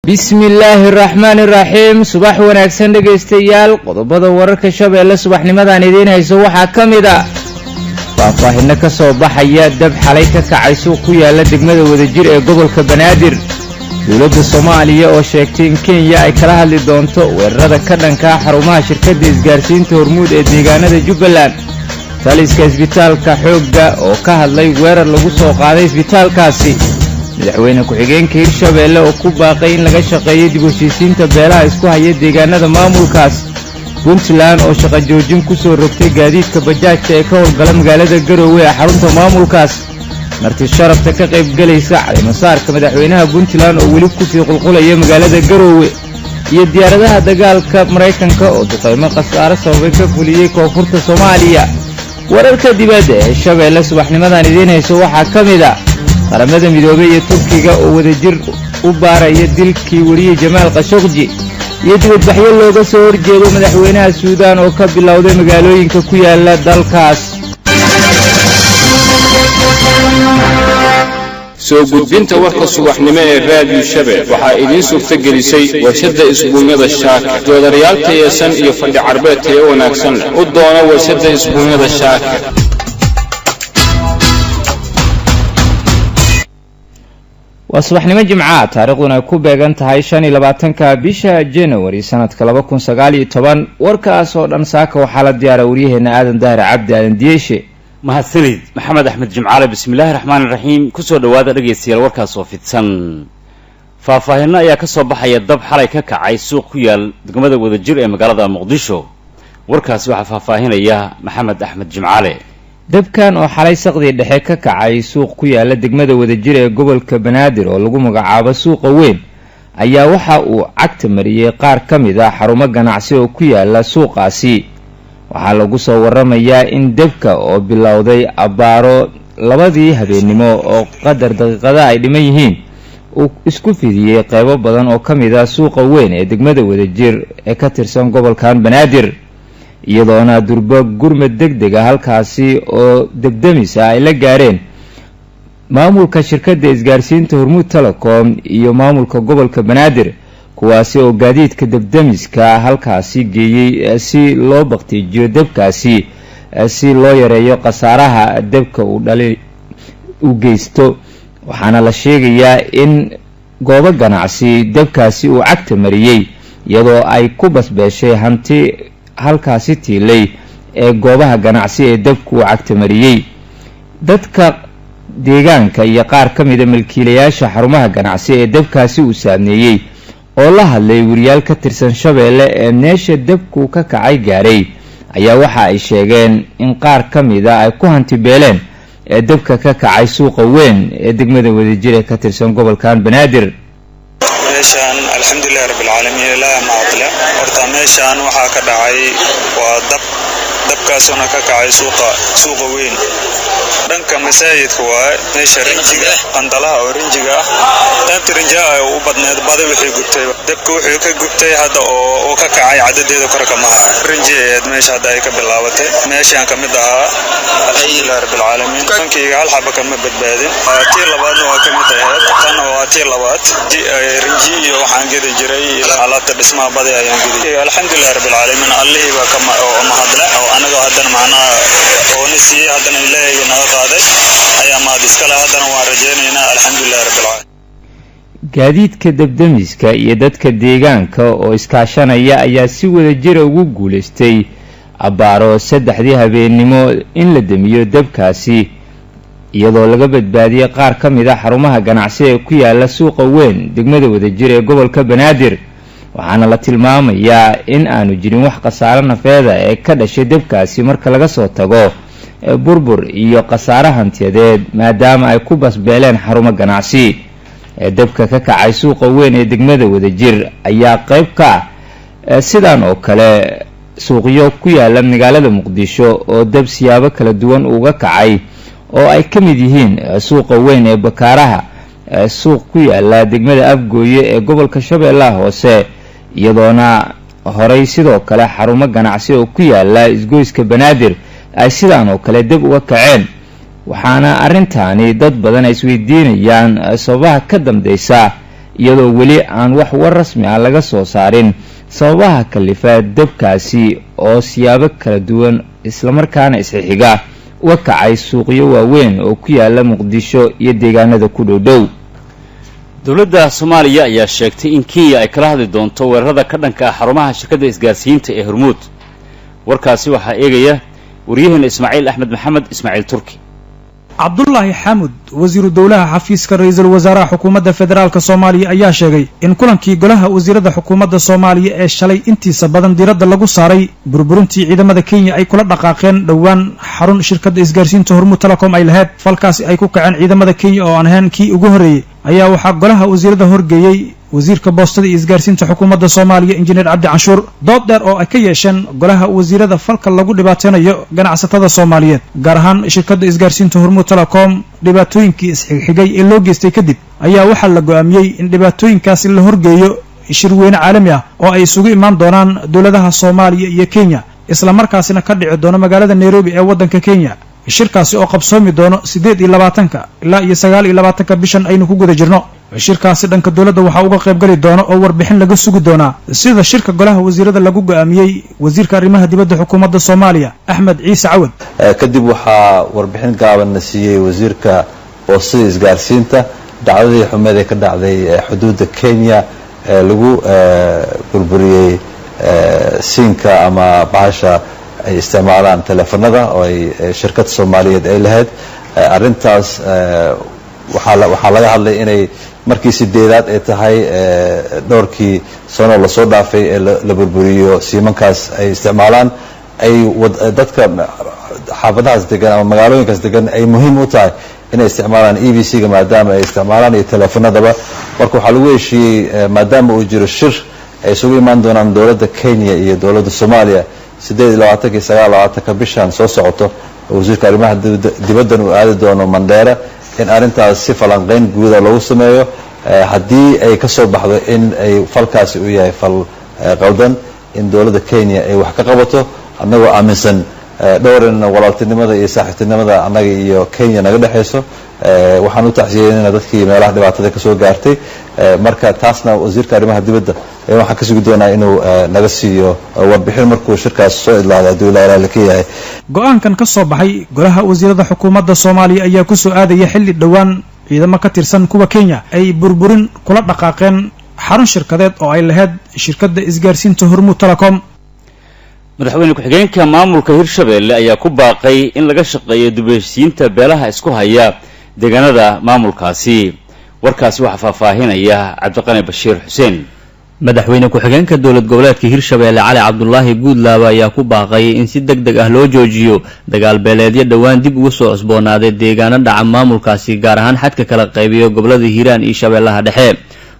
Bismillaahi araxmaani iraxiim. Subax wanaagsan dhegaystayaal. Qodobada wararka Shabeelle subaxnimadan idiin hayso waxaa ka mid a faahfaahino ka soo baxaya dab xalay ka kacay suuq ku yaala degmada Wadajir ee gobolka Banaadir. Dowladda Soomaaliya oo sheegtay in Kenya ay kala hadli doonto weerarada ka dhankaa xarumaha shirkadda isgaarsiinta Hormuud ee deegaanada Jubbaland. Taliska isbitaalka Xoogga oo ka hadlay weerar lagu soo qaaday isbitaalkaasi. Madaxweyne ku-xigeenka Hirshabeelle oo ku baaqay in laga shaqeeyo dib heshiisiinta beelaha isku haya deegaanada maamulkaas. Puntland oo shaqo joojin ku soo rogtay gaadiidka bajaajta ee ka howlgala magaalada Garoowe ee xarunta maamulkaas. Marti sharafta ka qaybgelaysa calimasaarka madaxweynaha Puntland oo weli kusii qulqulaya magaalada Garoowe. Iyo diyaaradaha dagaalka Maraykanka oo duqaymo khasaaro sababay ka fuliyey koonfurta Soomaaliya. Wararka dibadda ee Shabeelle subaxnimadan idiin hayso waxaa ka mid a Qaramada Midoobey iyo Turkiga oo wadajir u baaraya dilkii weriye Jamaal Khashogji, iyo dibadbaxyo looga soo horjeedo madaxweynaha Suudaan oo ka bilowday magaalooyinka ku yaala dalkaas. Soo gudbinta warka subaxnimo ee Raadiyo Shabeel waxaa idiin suurta gelisay warshadda isbuunyada Shaakir. Joodarayaal tayeesan iyo fadhi carbeed tayo wanaagsan leh u doono warshadda isbuunyada Shaakir. Waa subaxnimo Jimcaha, taariikhduna ay ku beegan tahay 25-ka bisha January sanadka 2019. Warkaas oo dhan saaka waxaa la diyaara waryaheena Aadan Dahir Cabdi Aadan Diyeeshe. Mahadsanid Maxamed Axmed Jimcaale. Bismillaahi raxmaani raxiim. Kusoo dhawaada dhegaystayaal warkaas oo fidsan. Faahfaahinno ayaa ka soo baxaya dab xalay ka kacay suuq ku yaal degmada Wadajir ee magaalada Muqdisho. Warkaasi waxaa faahfaahinaya Maxamed Axmed Jimcaale. Dabkan oo xalay saqdii dhexe ka kacay suuq ku yaala degmada Wadajir ee gobolka Banaadir oo lagu magacaabo suuqa weyn ayaa waxa uu cagta mariyey qaar ka mid ah xarumo ganacsi oo ku yaala suuqaasi. Waxaa lagu soo waramayaa in debka oo bilowday abbaaro 2dii habeennimo oo qadar daqiiqada ay dhiman yihiin uu isku fidiyey qeybo badan oo ka mid ah suuqa weyn ee degmada Wadajir ee ka tirsan gobolkan Banaadir, iyadoona durbo gurmad deg deg a halkaasi oo debdemis ah ay la gaareen maamulka shirkadda isgaarsiinta Hormuud Telecom iyo maamulka gobolka Banaadir, kuwaasi oo gaadiidka debdemiska halkaasi geeyey si loo baktiijiyo debkaasi, si loo yareeyo khasaaraha debka uu dhali u geysto. Waxaana la sheegayaa in goobo ganacsi debkaasi uu cagta mariyey, iyadoo ay ku basbeeshay hanti halkaasi tiilay ee goobaha ganacsi ee debku uu cagta mariyey. Dadka deegaanka iyo qaar ka mida milkiilayaasha xarumaha ganacsi ee debkaasi uu saameeyey oo la hadlay wariyaal ka tirsan Shabeelle ee meesha debku ka kacay gaaray ayaa waxa ay sheegeen in qaar ka mida ay ku hantibeeleen ee debka ka kacay suuqa weyn ee degmada Wadajir ee ka tirsan gobolkan Banaadir. Meeshaan alxamdulilahi rabbilcaalamiin, ilaaha mahadle. Horta meeshaan waxaa ka dhacay waa dab, dabkaasuna ka kacay suuqa weyn dhanka masaajidka waaye, meesha rinjiga qandalaha oo rinjiga ah, qaybta rinjiga ay u badneed badi wixii gubtay. Dabka wuxuu ka gubtay hadda oo uu ka kacay cadadeeda kore kama hayo, rinji ahayd meesha hadda ay ka bilaabatay. Meeshaan ka mid ahaa, alxamdulilahi rabbilcaalamiin, bankiyga hal xaba kama badbaadin. Tii labaadna waa ka mid ahayd, tan waa tii labaad. Rinji iyo waxaan gedi jiray alaabta dhismaha badi ayaan gedi. Alxamdulilahi rabbilcaalamiin, allihii baa ka mahadle oo anaga haddana macnaha oona siiyey, haddana Ilaahay naga qaaday ayaa mahad iskale. Haddana waan rajaynaynaa, alxamdulilahi rabbilcaalamiin. Gaadiidka debdemiska iyo dadka deegaanka oo iskaashanaya ayaa si wadajira ugu guulaystay abbaaro 3dii habeennimo in la demiyo debkaasi, iyadoo laga badbaadiyey qaar ka mid a xarumaha ganacsi ee ku yaala suuqa weyn degmada Wadajir ee gobolka Banaadir. Waxaana la tilmaamayaa in aanu jirin wax khasaaro nafeeda ee ka dhashay debkaasi marka laga soo tago burbur iyo khasaare hantiyadeed, maadaama ay ku basbeeleen xarumo ganacsi. Debka ka kacay suuqa weyn ee degmada Wadajir ayaa qayb ka ah sidan oo kale suuqyo ku yaala magaalada Muqdisho oo deb siyaabo kala duwan uga kacay, oo ay ka mid yihiin suuqa weyn ee Bakaaraha, suuq ku yaala degmada Afgooye ee gobolka Shabeellaha Hoose, iyadoona horey sidoo kale xarumo ganacsi oo ku yaala isgoyska Banaadir ay sidaan oo kale deb uga kaceen. Waxaana arrintaani dad badan ay isweydiinayaan sababaha ka dambeysa iyadoo weli aan wax war rasmi ah laga soo saarin sababaha kalifa dabkaasi oo siyaabo kala duwan islamarkaana isxixiga uga kacay suuqyo waaweyn oo ku yaala Muqdisho iyo deegaanada ku dhow-dhow. Dowladda Soomaaliya ayaa sheegtay in Kenya ay kala hadli doonto weerarada ka dhanka ah xarumaha shirkadda isgaarsiinta ee Hormuud. Warkaasi waxaa eegaya waryaheena Ismaaciil Axmed Maxamed Ismaaciil Turki. Cabdulaahi Xamud, wasiiru dowlaha xafiiska ra-iisul wasaaraha xukuumadda federaalka Soomaaliya, ayaa sheegay in kulankii golaha wasiirada xukuumadda Soomaaliya ee shalay intiisa badan diiradda lagu saaray burburintii ciidamada Kenya ay kula dhaqaaqeen dhowaan xarun shirkadda isgaarsiinta Hormuud Telecom ay lahayd. Falkaasi ay ku kaceen ciidamada Kenya oo aan ahayn kii ugu horreeyey ayaa waxaa golaha wasiirada horgeeyey wasiirka boostada iyo isgaarsiinta xukuumadda Soomaaliya, Injineer Cabdi Canshuur. Dood dheer oo ay ka yeesheen golaha wasiirada falka lagu dhibaateynayo ganacsatada Soomaaliyeed, gaar ahaan shirkadda isgaarsiinta Hormuud Telecom, dhibaatooyinkii isxigxigay ee loo geystay kadib, ayaa waxaa la go'aamiyey in dhibaatooyinkaasi la horgeeyo shirweyne caalami ah oo ay isugu imaan doonaan dowladaha Soomaaliya iyo Kenya, islamarkaasina ka dhici doono magaalada Nairobi ee waddanka Kenya. Shirkaasi oo qabsoomi doono 28-ka ilaa iyo 29-ka bishan aynu ku guda jirno. Shirkaasi dhanka dowladda waxaa uga qaybgali doono oo warbixin laga sugi doonaa sida shirka golaha wasiirada lagu go'aamiyey wasiirka arrimaha dibadda xukuumadda Soomaaliya, Axmed Ciise Cawad. Kadib waxaa warbixin gaaban na siiyey wasiirka boostada isgaarsiinta dhacdadii xumeed ee ka dhacday xuduudda Kenya ee lagu burburiyey siinka ama bahasha ay isticmaalaan teleefanada oo ay shirkad Soomaaliyeed ay lahayd. Arrintaas waxaa laga hadlay inay markii 8aad ay tahay dhowrkii sano lasoo dhaafay ee la burburiyo siimankaas ay isticmaalaan, ay dadka xaafadahaas degan ama magaalooyinkaas degan ay muhiim u tahay inay isticmaalaan EVC-ga maadaama ay isticmaalaan iyo teleefanadaba. Marka waxaa lagu heshiiyey, maadaama uu jiro shir ay isugu imaan doonaan dowladda Kenya iyo dowladda Soomaaliya 28-ka iyo 29-ka bishan soo socoto, wasiirka arrimaha dibaddan uu aadi doono Mandheera, in arrintaas si falanqeyn guuda lagu sameeyo. Haddii ay ka soo baxdo in ay falkaasi uu yahay fal qaldan, in dowladda Kenya ay wax ka qabato, annagoo aaminsan dhowrina walaaltinimada iyo saaxiibtinimada annaga iyo Kenya naga dhexayso. Waxaan u tacsiyeynayna dadkii meelaha dhibaatada kasoo gaartay. Marka taasna wasiirka arrimaha dibadda waxaan ka sugi doonaa inuu naga siiyo warbixin markuu shirkaas soo idlaado, hadduu Ilaa raali ka yahay. Go'aankan ka soo baxay golaha wasiirada xukuumadda Soomaaliya ayaa ku soo aadaya xilli dhowaan ciidamo ka tirsan kuwa Kenya ay burburin kula dhaqaaqeen xarun shirkadeed oo ay lahayd shirkadda isgaarsiinta Hormuud Telecom. Madaxweyne ku-xigeenka maamulka Hirshabeelle ayaa ku baaqay in laga shaqeeyo dib-u-heshiisiinta beelaha isku haya deegaanada maamulkaasi. Warkaasi waxaa faahfaahinaya Cabdiqani Bashiir Xuseen. Madaxweyne ku-xigeenka dowlad goboleedka Hirshabeelle, Cali Cabdulaahi Guudlaaba, ayaa ku baaqay in si deg deg ah loo joojiyo dagaal beeleedyo dhowaan dib ugu soo cusboonaaday deegaano dhaca maamulkaasi, gaar ahaan xadka kala qaybiyo gobolada Hiiraan iyo Shabeellaha Dhexe.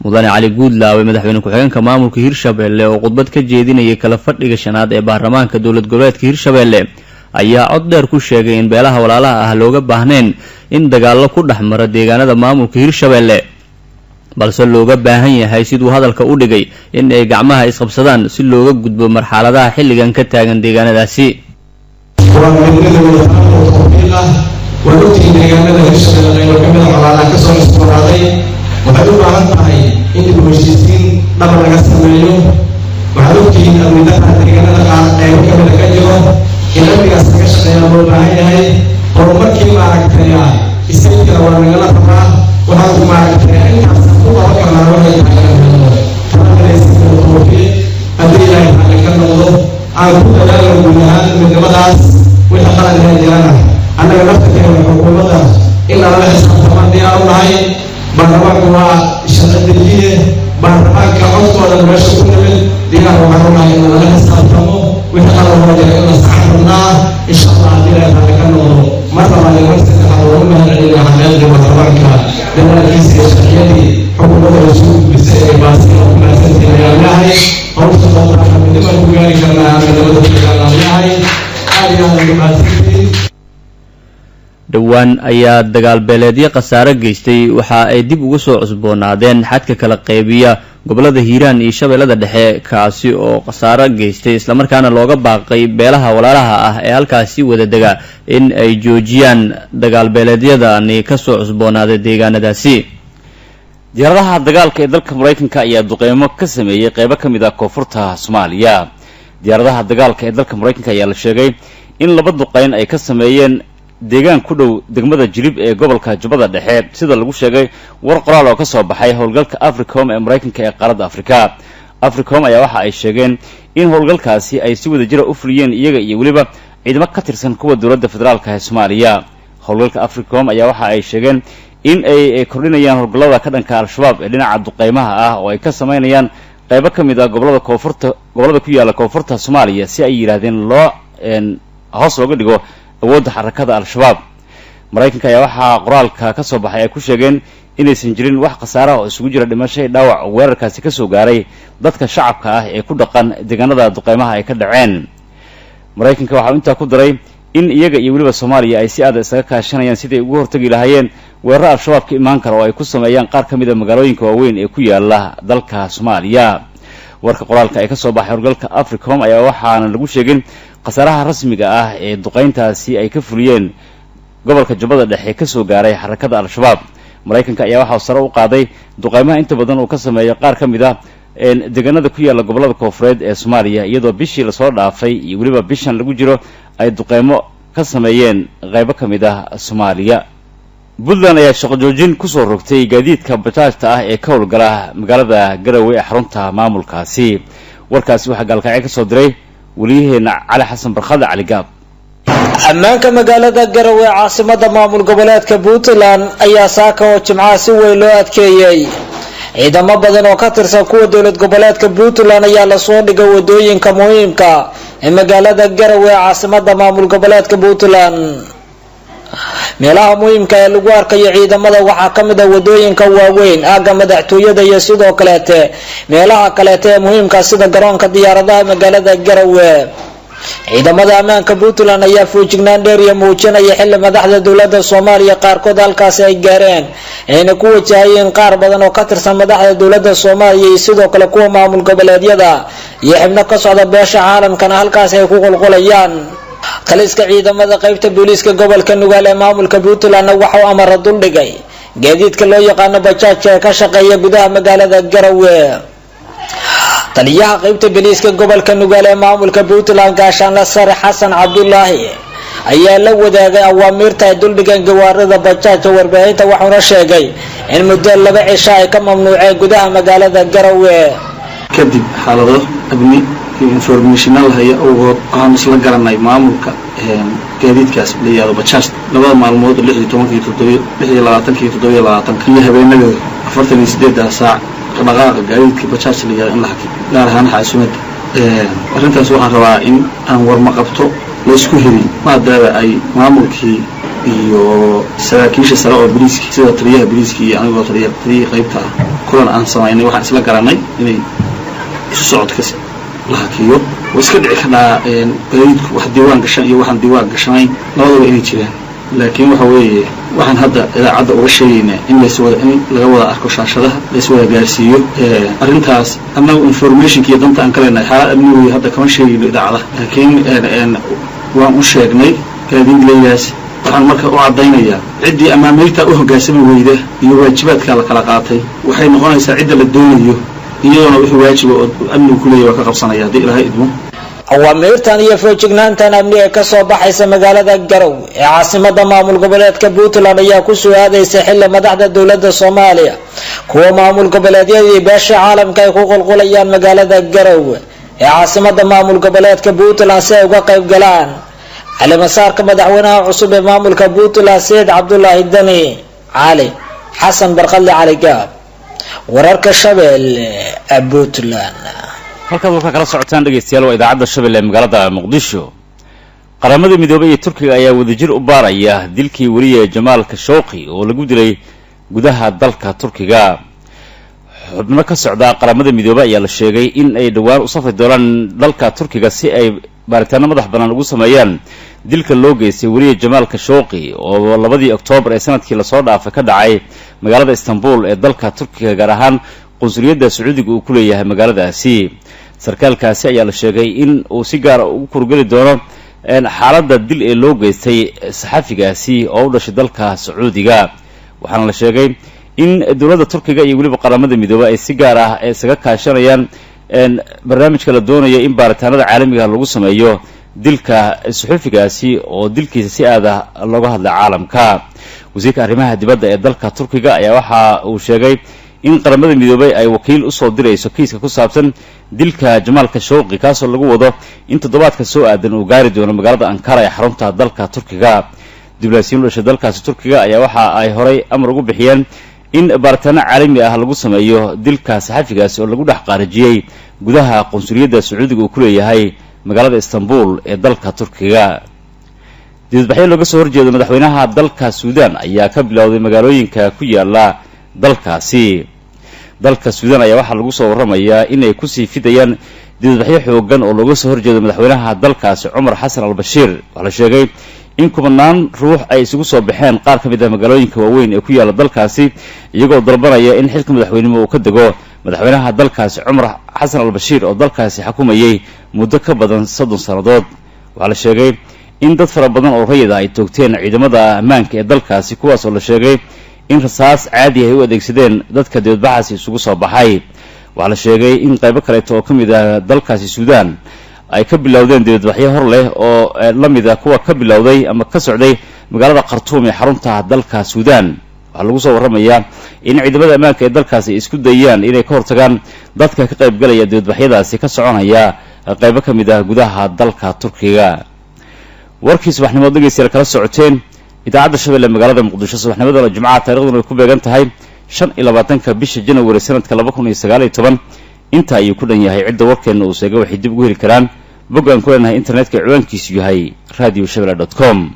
Mudane Cali Guudlaawe, madaxweyne ku-xigeenka maamulka Hirshabeelle, oo khudbad ka jeedinayay kala fadhiga shanaad ee baarlamaanka dowlad goboleedka Hirshabeelle, ayaa cod dheer ku sheegay in beelaha walaalaha ah looga baahnayn in dagaallo ku dhex mara deegaanada maamulka Hirshabeelle, balse looga baahan yahay, siduu hadalka u dhigay, in ay gacmaha isqabsadaan si looga gudbo marxaladaha xilligan ka taagan deegaanadaasi. Waa midnida wadataan oo tawfiiq ah. Waad ogtihiin, deegaanada Hirshabelle qaybo ka mida colaadaha ka soo cusboonaaday. Waxay u baahan tahay in dib u heshiisiin dhaba laga sameeyo. Waxaad ogtihiin amnidaha deegaanada qaar qaybo ka mida ka jiro, in amnigaas laga shaqeeyaa loo baahan yahay. Horumarkii maaragtay isagkana waa nagala rabaa. Waxaan maaragtay intaas ku qaban karnaa waxay tahay inaan helno talaminaysa tawfiiq. Haddii Ilaahay raalli ka noqdo, aan ku dadaalno guud ahaan midnimadaas. Wixii qalankaa jirana, annaga naftakeena xukuumadda in lala xisaabtamaan diyaar u nahay. Baarlamaanku waa shaqo dejiye, baarlamaanka codkooda meesha ku nimid. Diyaar waxaan u nahay in lala xisaabtamo, wixii qalad hoo jira in la saxan rabnaa, insha Allah, haddii Ilaahay raalli ka noqdo. Mar labaad iyo mar saddexaad waan u mahad celinaya xaqiiqdii baarlamaanka dadaalkiisa iyo sharciyadii xukuumadda ay soo gudbisay ee baasina ku mahadsantihiin ayaan leeyahay. Hawsha doontaana midnimaan ku gaari karnaa, midnimada ku dagaalaan leeyahay. Aad iyo aad ugu mahadsantihiin. Dhowaan ayaa dagaal beeleedyo khasaare geystay waxa ay dib ugu soo cusboonaadeen xadka kala qaybiya gobolada Hiiraan iyo Shabeellada Dhexe, kaasi oo khasaaro geystay, islamarkaana looga baaqay beelaha walaalaha ah ee halkaasi wada dega in ay joojiyaan dagaal beeleedyadani kasoo cusboonaaday deegaanadaasi. Diyaaradaha dagaalka ee dalka Maraykanka ayaa duqeymo ka sameeyey qeybo ka mid ah koonfurta Soomaaliya. Diyaaradaha dagaalka ee dalka Maraykanka ayaa la sheegay in laba duqeyn ay ka sameeyeen deegaan ku dhow degmada Jilib ee gobolka Jubbada Dhexe, sida lagu sheegay war qoraal oo ka soo baxay howlgalka Africom ee Maraykanka ee qaaradda Afrika. Africom ayaa waxa ay sheegeen in howlgalkaasi ay si wada jira u fuliyeen iyaga iyo weliba ciidamo ka tirsan kuwa dowladda federaalka ee Soomaaliya. Howlgalka Africom ayaa waxa ay sheegeen in ay kordhinayaan howlgallada ka dhanka Al-Shabaab ee dhinaca duqeymaha ah oo ay ka sameynayaan qaybo ka mid ah gobolada koonfurta, gobolada ku yaala koonfurta Soomaaliya, si ay yidhaahdeen loo hoos looga dhigo awoodda xarakada Al-Shabaab. Maraykanka ayaa waxaa qoraalka ka soo baxay ay ku sheegeen inaysan jirin wax khasaaraha oo isugu jira dhimasho iyo dhaawac oo weerarkaasi ka soo gaaray dadka shacabka ah ee ku dhaqan deegaanada duqeymaha ay ka dhaceen. Maraykanka waxaa intaa ku daray in iyaga iyo weliba Soomaaliya ay si aada isaga kaashanayaan siday ugu hortagi lahaayeen weeraro Al-Shabaab ka imaan kara oo ay ku sameeyaan qaar ka mid a magaalooyinka waaweyn ee ku yaala dalka Soomaaliya. Warka qoraalka ay ka soo baxay howlgalka Africom ayaa waxaana lagu sheegin khasaaraha rasmiga ah ee duqeyntaasi ay ka fuliyeen gobolka Jubbada Dhexe ka soo gaaray xarakada Al-Shabaab. Maraykanka ayaa waxaa sare u qaaday duqeymaha inta badan uu ka sameeyo qaar ka mid ah deegaanada ku yaala gobolada koonfureed ee Soomaaliya, iyadoo bishii lasoo dhaafay iyo weliba bishan lagu jiro ay duqeymo ka sameeyeen qaybo ka mid ah Soomaaliya. Puntland ayaa shaqo joojin kusoo rogtay gaadiidka bajaajta ah ee ka howlgala magaalada Garowe ee xarunta maamulkaasi. Warkaasi waxaa Gaalkacyo ka soo diray weliyaheena Cali Xasan Barkhade Cali Gaab. Ammaanka magaalada Garowe caasimada maamul goboleedka Puntland ayaa saaka oo Jimcaha si weyn loo adkeeyey. Ciidamo badan oo ka tirsan kuwa dowlad goboleedka Puntland ayaa lasoo dhigay wadooyinka muhiimka ee magaalada Garowe caasimada maamul goboleedka Puntland. Meelaha muhiimka ee lagu arkayo ciidamada waxaa ka mid ah wadooyinka waaweyn, aagga madaxtooyada iyo sidoo kaleete meelaha kaleete ee muhiimka sida garoonka diyaaradaha magaalada Garowe. Ciidamada ammaanka Puntland ayaa feejignaan dheer iyo muujinaya xilli madaxda dowladda Soomaaliya qaarkood halkaasi ay gaareen, ayna ku wajahayeen qaar badan oo ka tirsan madaxda dowladda Soomaaliya iyo sidoo kale kuwa maamul goboleedyada iyo xubno ka socda beesha caalamkana halkaasi ay ku qulqulayaan. Taliska ciidamada qaybta booliiska gobolka Nugaal ee maamulka Puntlandna waxa uu amara duldhigay gaadiidka loo yaqaano bajaajka ee ka shaqeeya gudaha magaalada Garowe. Taliyaha qaybta booliiska gobolka Nugaal ee maamulka Puntland Gaashaanle Sare Xasan Cabdulaahi ayaa la wadaagay awaamiirta ay duldhigeen gawaarida bajaajka warbaahinta, wuxuuna sheegay in muddo 2 cisho ay ka mamnuuceen gudaha magaalada Garowe. Kadib xaalado amni iyo informational haya awgood waxaan isla garanay maamulka gaadiidkaas la yidhaahdo bajaaj labada maalmood 16 iyo 26 iyo 27 iyo habeenadooda 48 saac dhaqaaqa gaadiidka bajaaj la yidhahdo in la hakiyo, gaar ahaan xaasumadda. Arrintaas waxaan rabaa in aan warma qabto la isku helin, maadaama ay maamulkii iyo saraakiisha sare oo boliiska sida taliyaha boliiska iyo anigoo taliyihii qaybta ah kulan aan samaynay, waxaan isla garanay inay isu socodka la hakiyo. Way iska dhici karnaa gaadiidku wax diiwaan gashan iyo waxaan diiwaan gashanayn labadaba inay jiraan, laakiin waxa weeye waxaan hadda idaacadda uga sheegaynaa in layswada in laga wada arko shaashadaha layswada gaarsiiyo arrintaas. Annagu informationka iyo danta aan ka leenahay xaalad amni weeye, hadda kama sheegayno idaacadaha, laakiin waan u sheegnay gaadiidleydaas. Waxaan marka u caddaynayaa ciddii amaamiirta u hoggaansami weyda iyo waajibaadka la kala qaatay waxay noqonaysaa cidda la doonayo, iyadoona wixii waajiba oo amnigu ku leeyahy waa ka qabsanaya haddii Ilaahay idmo. Awaamiirtan iyo feejignaantan amni ee kasoo baxaysa magaalada Garowe ee caasimada maamul goboleedka Puntland ayaa ku soo aadaysa xilli madaxda dowladda Soomaaliya, kuwa maamul goboleedyada iyo beesha caalamka ay ku qulqulayaan magaalada Garowe ee caasimada maamul goboleedka Puntland si ay uga qayb galaan caleemasaarka madaxweynaha cusub ee maamulka Puntland Saciid Cabdulaahi Dani. Cali Xasan Barqadle Cali Gaab, wararka Shabeelle, Puntland. Halkaad warka kala socotaan dhegeystayaal waa idaacadda Shabeelle ee magaalada Muqdisho. Qaramada Midoobay iyo Turkiga ayaa wadajir u baaraya dilkii weliye Jamaal Khashoggi oo lagu dilay gudaha dalka Turkiga. Xubno ka socda Qaramada Midoobay ayaa la sheegay in ay dhowaan u safri doonaan dalka Turkiga si ay baaritaano madax bannaan ugu sameeyaan dilka loo geystay weliye Jamaal Khashoggi oo 2dii Oktoobar ee sanadkii lasoo dhaafay ka dhacay magaalada Istanbul ee dalka Turkiga, gaar ahaan qunsuliyadda Sacuudiga uu ku leeyahay magaaladaasi. Sarkaalkaasi ayaa la sheegay in uu si gaara ugu kurgeli doono xaaladda dil ee loo geystay saxafigaasi oo u dhashay dalka Sacuudiga, waxaana la sheegay In dowladda Turkiga iyo weliba Qaramada Midoobay ay si gaar ah isaga kaashanayaan barnaamijka la doonayo in baaritaanada caalamiga lagu sameeyo dilka suxufigaasi, oo dilkiisa si aad ah looga hadlay caalamka. Wasiirka arrimaha dibadda ee dalka Turkiga ayaa waxa uu sheegay in Qaramada Midoobay ay wakiil usoo dirayso kiiska ku saabsan dilka Jamaal Khashoggi, kaasoo lagu wado in toddobaadka soo aadan uu gaari doono magaalada Ankara ee xarunta dalka Turkiga. Diblaasiyin u dhashay dalkaasi Turkiga ayaa waxa ay horay amar ugu bixiyeen in baaritaano caalami ah lagu sameeyo dilka saxafigaasi oo lagu dhex qaarijiyey gudaha qunsuliyadda Sacuudiga uu ku leeyahay magaalada Istanbul ee dalka Turkiga. Dibadbaxyo looga soo horjeedo madaxweynaha dalka Suudan ayaa ka bilowday magaalooyinka ku yaala dalkaasi. Dalka Suudan ayaa waxaa lagu soo warramayaa inay kusii fidayaan dibadbaxyo xoogan oo looga soo horjeedo madaxweynaha dalkaasi Cumar Xasan al Bashiir. Waxaa la sheegay in kumanaan ruux ay isugu soo baxeen qaar ka mid ah magaalooyinka waaweyn ee ku yaala dalkaasi, iyagoo dalbanaya in xilka madaxweynimo uu ka dego madaxweynaha dalkaasi Cumar Xasan al Bashiir, oo dalkaasi xukumayay muddo ka badan 30 sannadood. Waxaa la sheegay in dad fara badan oo rayida ay toogteen ciidamada ammaanka ee dalkaasi, kuwaas oo la sheegay in rasaas caadi ay u adeegsadeen dadka dibadbaxaasi isugu soo baxay. Waxaa la sheegay in qaybo kaleeto oo ka mid ah dalkaasi Suudaan ay ka bilowdeen dibadbaxyo hor leh oo la mid ah kuwa ka bilowday ama ka socday magaalada Khartuum ee xarunta dalka Suudaan. Waxaa lagu soo warramayaa in ciidamada ammaanka ee dalkaasi ay isku dayaan inay ka hortagaan dadka ka qaybgalaya dibadbaxyadaasi ka soconaya qaybo ka mid ah gudaha dalka Turkiga. Warkii subaxnimood dhegeystayaal kala socoteen idaacadda Shabeelle magaalada Muqdisho subaxnimadana Jumcaha, taarikhduna ay ku beegan tahay 25-ka bisha Janawari sanadka 2019, intaa ayuu ku dhan yahay. Cidda warkeenna uu seega waxay dib ugu heli karaan bog aan ku leenahay internetka, ciwaankiisu yahay radioshabelle.com.